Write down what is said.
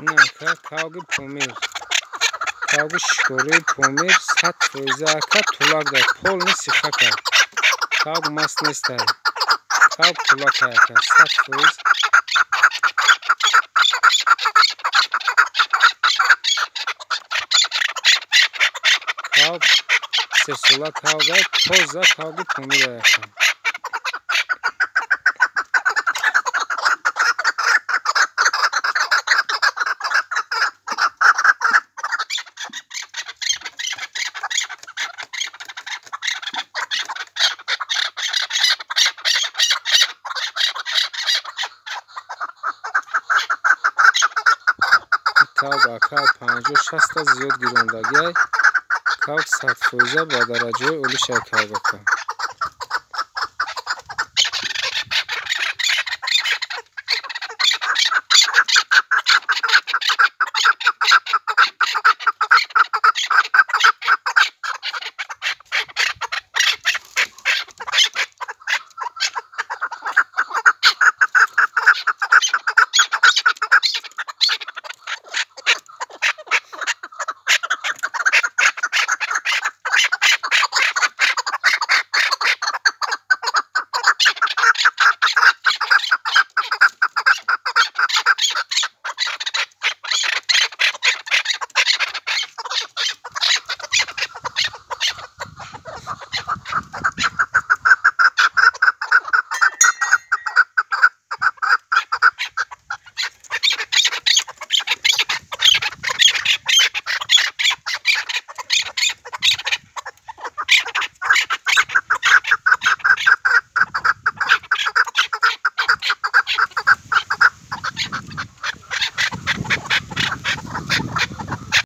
Ин ака кавги Помир, кавги шикории Помир 100% ака, тулак дар полный сихака. Кавг маст нестай. Кавг тулакай ака, 100%. Кавг сесола кавгай, тоза кавги Помирай ака. Кавг ака 50-60 зиёд гирондагиай. Кавг 100% ба дараҷаи олишай кавг ака.